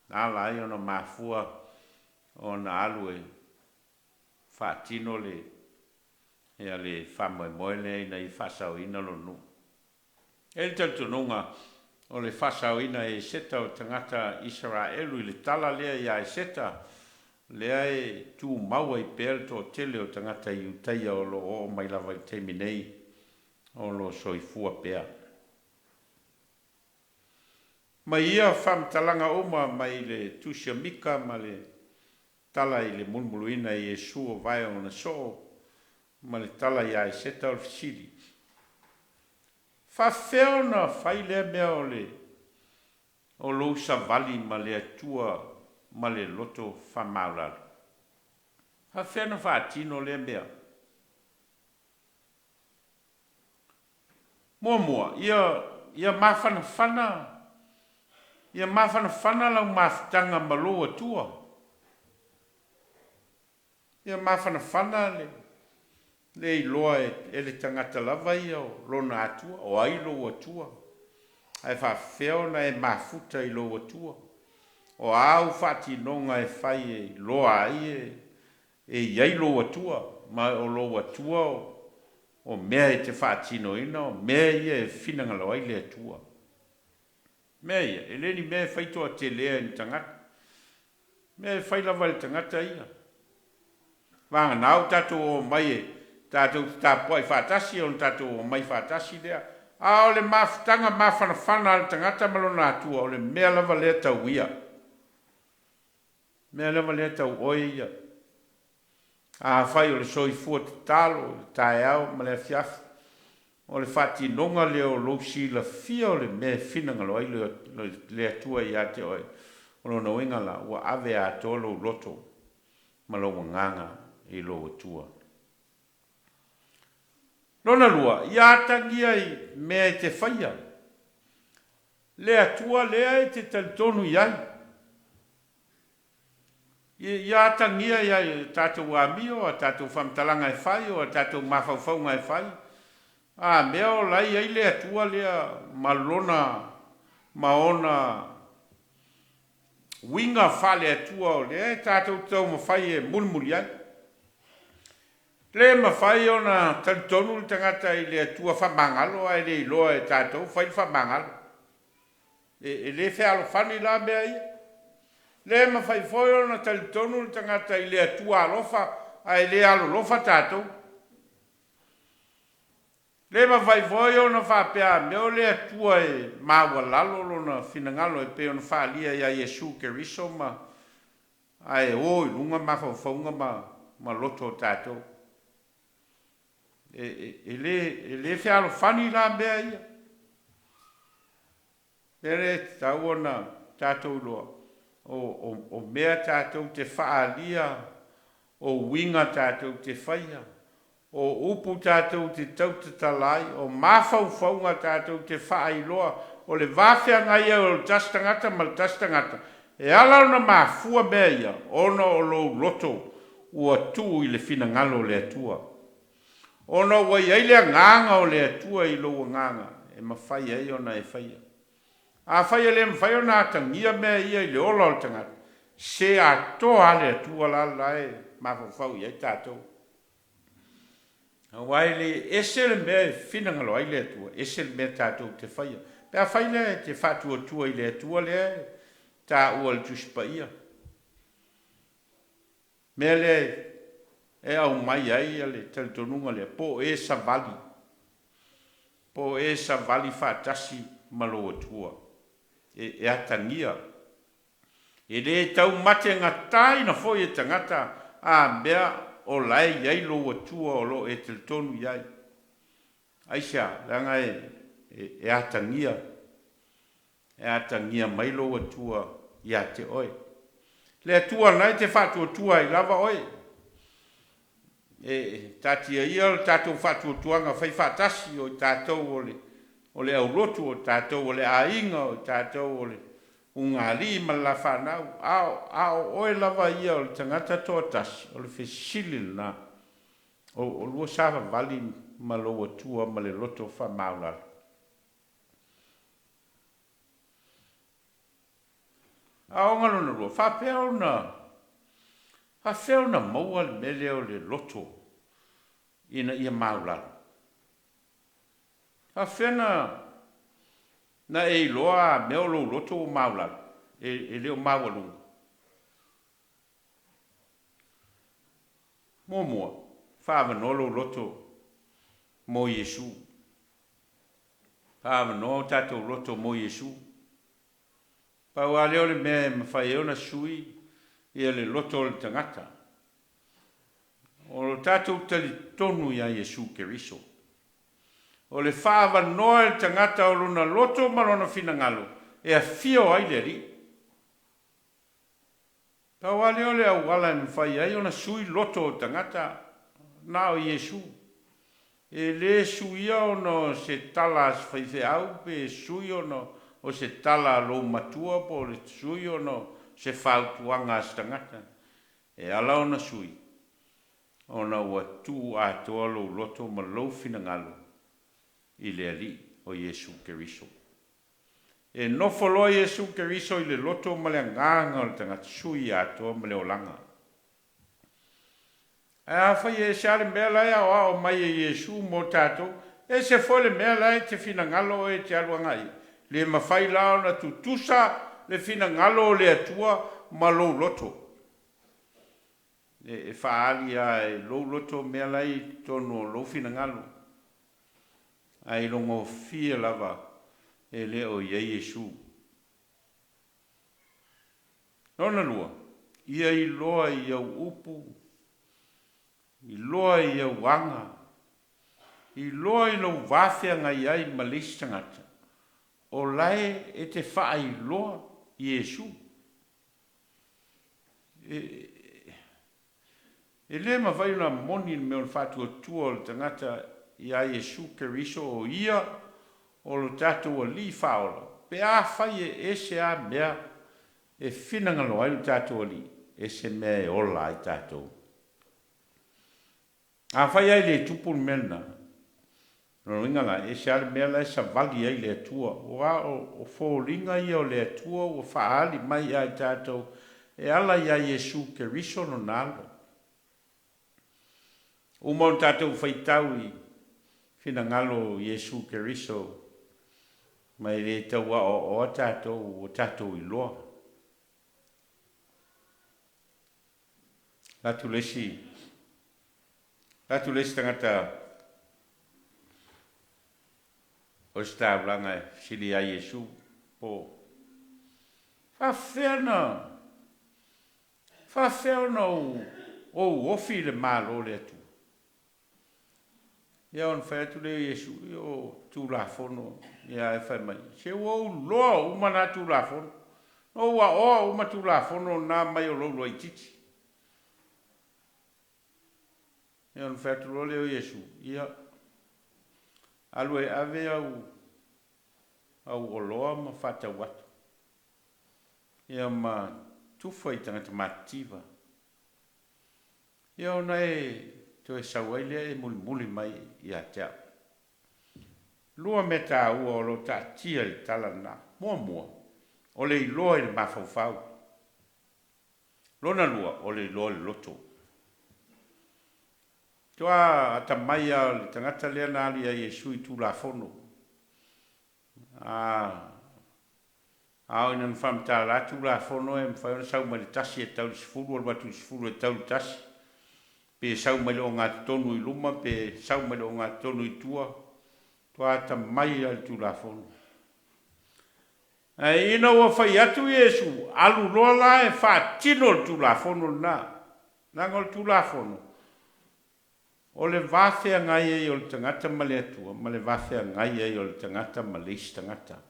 na ala ai ona mafua ona alu e faatino le, ia le faamoemoe lea ina ia faasaoina lona nuu. E i ai le talitonuga o le faasaoina e Eseta o tagata Isaraelu i le tala lea ia Eseta, lea e tumau ai pea le toatele o tagata Iutaia o lo o oo mai lava i le taimi nei o lo o soifua pea. Mai ia faamatalaga uma mai le Tusi a Mika ma le tala i le mulumuluina e Iesu o vae o ona soo ma le tala ia Eseta o le fesili, Faafefea ona fai lea mea o le o lou savali ma le Atua ma le loto faamaualalo? Faafefea ona faatino lea mea? Muamua, ia ia mafanafana ia mafanafana lau mafutaga ma lou Atua. Ia mafanafana le le iloa e le tagata lava ia o lona Atua, o ai lou Atua, ae faafefea ona e mafuta i lou Atua? O a au faatinoga e fai e iloa ai e e i ai lou Atua, ma o lou Atua o mea e te faatinoina, o mea ia e finagalo ai le Atua. Mea ia, e le ni mea e fai toatelea e ni tagata. Mea e fai lava e le tagata ia. Vagana ua tatou omai e tatou te tapuai faatasi ona tatou omai faatasi lea. A o le mafutaga mafanafana a le tagata ma lona Atua, o le mea lava lea tau ia. Mea lava lea tau oe ia. Afai o le soifua tatalo i le taeao ma le afiafi, o le faatinoga lea o lou silafia o le mea e finagalo ai le Atua ia te oe, o lona uiga la, ua ave atoa lou loto ma lou agaga i lou Atua. Lona lua, ia atagia i mea e te faia, le Atua lea e te talitonu i ai. Ia atagia i a tatou amio, a tatou faamatalaga e fai, o a tatou mafaufauga e fai. A mea o la e i ai le Atua lea ma Lona ma Ona uiga faale-Atua o lea e tatou te taumafai e mulimuli ai. Le mafai ona talitonu le tagata i le Atua faamagalo ae le iloa e tatou fai le faamagalo. E le fealofani la mea ia. Le mafai foi ona talitonu le tagata i le Atua alofa ae le alolofa tatou. Le mafai foi ona faapea a mea o le Atua e maualalo lona finagalo e pei ona faaalia ia Iesu Keriso ma ae o i luga mafaufauga ma loto o tatou. E le fealofani la mea ia. Mea lea e tatau ona tatou iloa, o mea tatou te faaalia, o uiga tatou te faia, o upu tatou te tautatala ai, o mafaufauga tatou te faailoa, o le va feagai ai o le tasi tagata ma le tasi tagata, e ala ona mafua mea ia, ona o lou loto ua tuu i le finagalo o le Atua. Ona ua i ai le agaga o le Atua i lou agaga e mafai ai ona e faia. Afai e le mafai ona atagia mea ia i le ola o le tagata, se atoa lava le Atua la la e mafaufau i ai tatou. Aua e le ese le mea e finagalo ai le Atua, ese le mea tatou te faia. Pe afai lea e te faatuatua i le Atua lea e taua i le Tusi Paia, mea lea e aumai ai le talitonuga lea, po o e savali, po o e savali faatasi ma lou Atua, e atagia. E le taumategataina foi e tagata a mea o la e i ai lou Atua o lo o e talitonu i ai. Aisea? Leaga e atagia, e atagia mai lou Atua ia te oe. Le Atua lena e te faatuatua ai lava oe. E taatia ia le tatou faatuatuaga faifaatasi o i tatou o le aulotu, o tatou o le aiga, o tatou o le ulugalii ma le lafanau, a o oe lava ia o le tagata toatasi, o le fesili lena, o lua savavali ma lou Atua ma le loto faamaualalo. Aoga lona lua, faapea ona faafefea ona maua le mea lea o le loto ina ia maulalo? Faafefea na e iloa a mea o lou loto ua maulalo, e le o maualuga? Muamua, faaavanoa lou loto mo Iesu. Faaavanoa o tatou loto mo Iesu. Pau lava lea o le mea e mafai ai ona sui ia le loto o le tagata. O lo tatou talitonu ia Iesu Keriso. O le faaavanoa e le tagata o lona loto ma lona finagalo e afio ai le Alii. Pau lava lea o le auala e mafai ai ona sui loto o tagata, na o Iesu. E le suia ona o se tala a se faifeau, pe sui ona o se tala a lou matua, po o le sui ona o se fautuaga a se tagata. E ala ona sui, ona ua tuu atoa lou loto ma lou finagalo i le Alii o Iesu Keriso. E nofo loa Iesu Keriso i le loto ma le agaga o le tagata, sui atoa ma le olaga. Ae afai e ese lava le mea la e aoao mai e Iesu mo tatou, ese foi le mea la e te finagalo oe e te alu agai i ai. Le mafai la ona tutusa le finagalo o le Atua ma lou loto. E faaali lava e lou loto mea la e i totonu o lou finagalo, ae ilogofie lava e le o i ai Iesu. Lona lua, ia iloa i au upu, iloa i au aga, iloa i lou va feagai ai ma le isi tagata, o la e te faailoa Iesu. E le mafai ona moni le mea o le faatuatua o le tagata iā Iesu Keriso o Ia o lo tatou Alii Faaola, pe afai e ese a mea e finagalo ai lo tatou Alii, ese mea e ola ai tatou. Afai ae le tupu le mea lena, Lona uiga la, e ese lava le mea la e savali ai le Atua, aua o foliga ia o le Atua ua faaali mai ia i tatou e ala ia Iesu Keriso Lona Alo. Uma ona tatou faitau i finagalo o Iesu Keriso, ma e le tau aoaoa tatou ua tatou iloa. Alu atu le isi, alu atu le isi tagata ositaulaga e fesili ia Iesu, po o faafefea ona, faafefea ona ou ofi i le Malo o le Atua? Ia ona fai atu lea o Iesu, o Tulafono, ia ae fai mai, se ua ou iloa uma na Tulafono, na ou aoa uma Tulafono na mai o lou laitiiti. Ia ona fai atu loa lea o Iesu, ia, alu e ave au au oloa ma faatau atu, ia ma tufa i tagata matitiva. Ia ona e toe sau ai lea e mulimuli mai ia te au. Lua mea taua o lo o taatia i le tala lena. Muamua, o le iloa i le mafaufau. Lona lua, o le iloa i le loto. Matua atamai lava o le tagata lea na alu ia Iesu i Tulafono. A A oo ina na faamatala Tulafono e mafai ona sau mai le tasi e tau i le sefulu, alu atu i le sefulu e tau i le tasi, pe sau mai le ogatotonu i luma pe sau mai le ogatotonu i tua, matua atamai lava i le Tulafono. Ae ina ua fai atu Iesu, alu loa la e faatino le Tulafono lena, leaga o le Tulafono, o le va feagai ai o le tagata ma le Atua ma le va feagai ai o le tagata ma le isi tagata.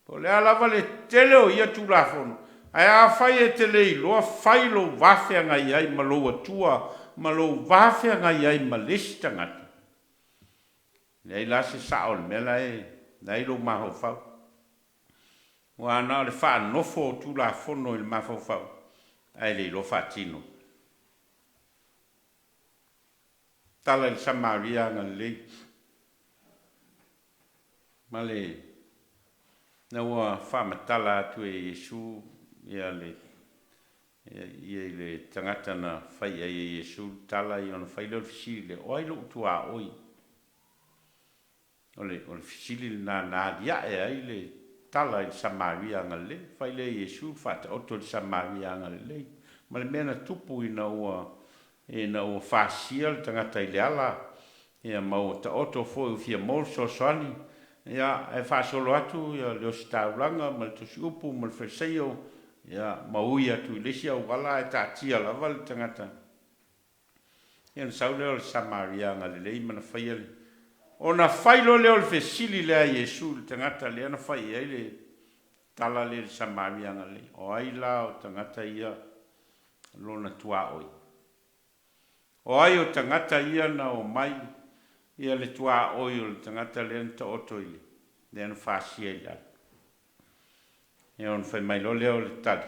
Po o le a lava le tele o ia Tulafono, ae afai e te le iloa fai lou va feagai ai ma lou Atua ma lou va feagai ai ma le isi tagata, leai la se sao o le mea la e i lou mafaufau. Aua na o le faanofo o Tulafono i le mafaufau, ae le iloa faatino. Tala i le Samaria agalelei ma le na ua faamatala atu e Iesu ia le ia i le tagata na fai i ai e Iesu le tala, ia ona fai lea o le fesili lea, o ai lou tuaoi? O le o le fesili lena na aliae ai le tala i le Samaria agalelei. Fai lea e Iesu le faataoto i le Samaria agalelei ma le mea na tupu ina ua ina ua fasia le tagata i le ala, ia ma ua taoto foi ua fia maua le fesoasoani, ia ae faasolo atu ia le ositaulaga ma le tusiupu ma le faleseio, ia ma ui atu i le isi auala ae taatia lava le tagata. Ia ona sau lea o le Samaria agalelei ma na faia le. Ona fai loa lea o le fesili lea a Iesu i le tagata lea na fai i ai le tala lea i le Samaria agalelei, O ai la o tagata ia lona tuaoi? O ai o tagata ia na omai ia le tuaoi o le tagata lea na taoto i le lea na fasia i le ala? Ia ona fai mai loa lea o le tali,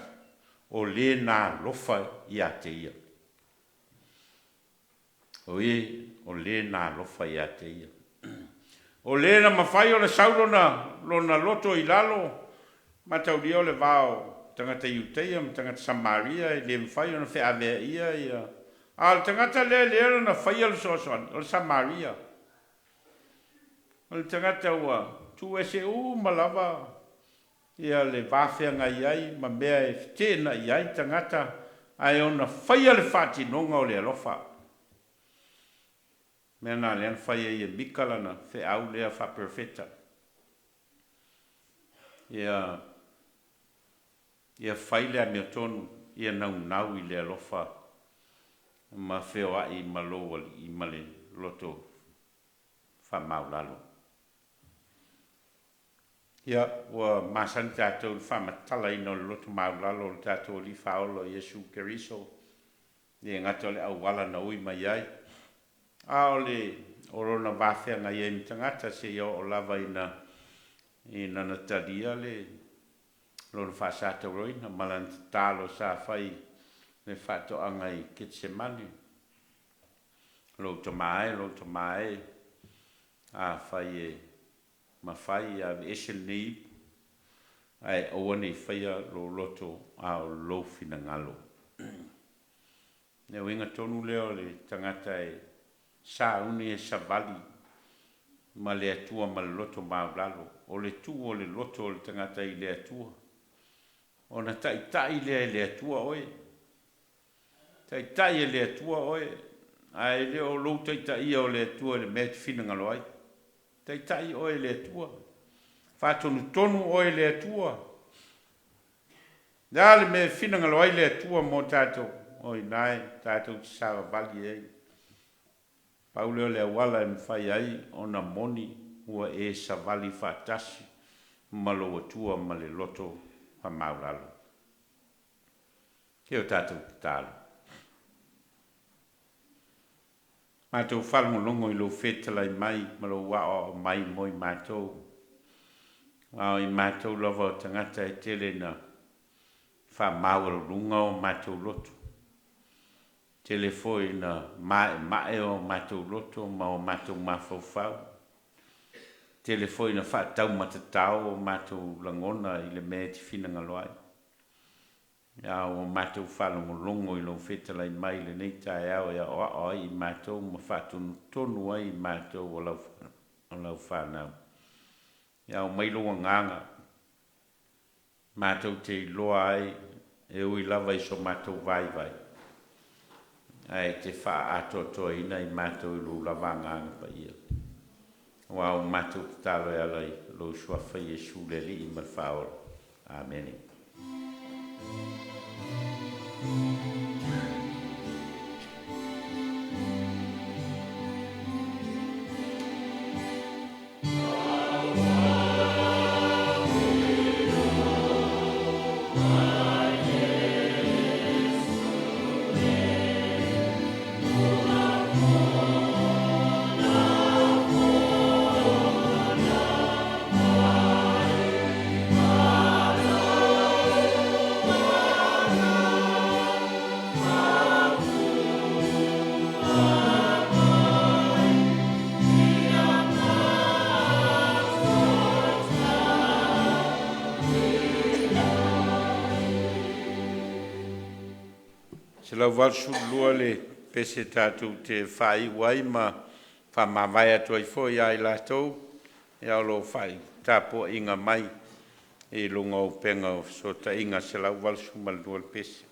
O le na alofa ia te ia. O e o le na alofa ia te ia. O le na mafai ona sau lona, lona loto i lalo, mataulia o le va o tagata Iutaia ma tagata Samaria e le mafai ona feaveaia ia. A o le tagata lea lea na faia le fesoasoani, o le Samaria. O le tagata ua tuuese uma lava ia le va feagai ai ma mea e feteenai ai tagata, ae ona faia le faatinoga o le alofa. Mea na lea na fai ai e Mika lana feau lea faaperofeta, ia, ia fai le amiotonu, ia naunau i le alofa ma feoai ma lou alii ma le loto faamaualalo. Ia, ua masani tatou i le faamatalaina o le loto maualalo o le tatou Alii Faaola o Iesu Keriso, e le gata o le auala na ui mai ai, a o le o lona va feagai ai ma tagata seia oo lava ina ina na talia le lona faasatauaina ma lana tatalo sa fai le faatoaga i Ketesemane, Lou tama e, lou tama e. Afai e mafai, ia aveese lenei ipu, ae aua ne i faia lou loto a o lou finagalo. O le uiga tonu lea o le tagata e sauni e savali ma le Atua ma le loto maualalo, o le tuu o le loto o le tagata i le Atua, ona taitai lea e le Atua oe. Taitai e le Atua oe, ae le o lou taitaia o le Atua i le mea e te finagalo ai. Taitai oe e le Atua, faatonutonu oe e le Atua. Le a le mea e finagalo ai le Atua mo tatou, o i ina e tatou te savavali ai. Pau lea o le auala e mafai ai ona moni ua e savali faatasi ma lou Atua ma le loto faamaualalo. Se o tatou tatalo. Matou faalogologo i lou fetalai mai ma lou aoao mai mo i matou, a o i matou lava o tagata e tele ina faamaualuluga o matou loto, tele foi ina maemae o matou loto ma o matou mafaufau, tele foi ina faataumatatao o matou lagona i le mea e te finagalo ai. A ua matou faalogologo i lou fetalai mai i lenei taeao e aoao ai i matou ma faatonutonu ai i matou o lau fanau. Ia aumai lou agaga matou te iloa ai e ui lava i so matou vaivai, ae e te faaatoatoaina i matou i lou lava Agaga Paia. Aua ua matou tatalo e ala i lou Suafa Iesu le Alii ma le Faaola. Amene. 182 le pese tatou te faaiu ai ma faamavae atu ai foi ia i latou o lo o tapuaia mai i luga o upega o fesootaiga. 182 le pese.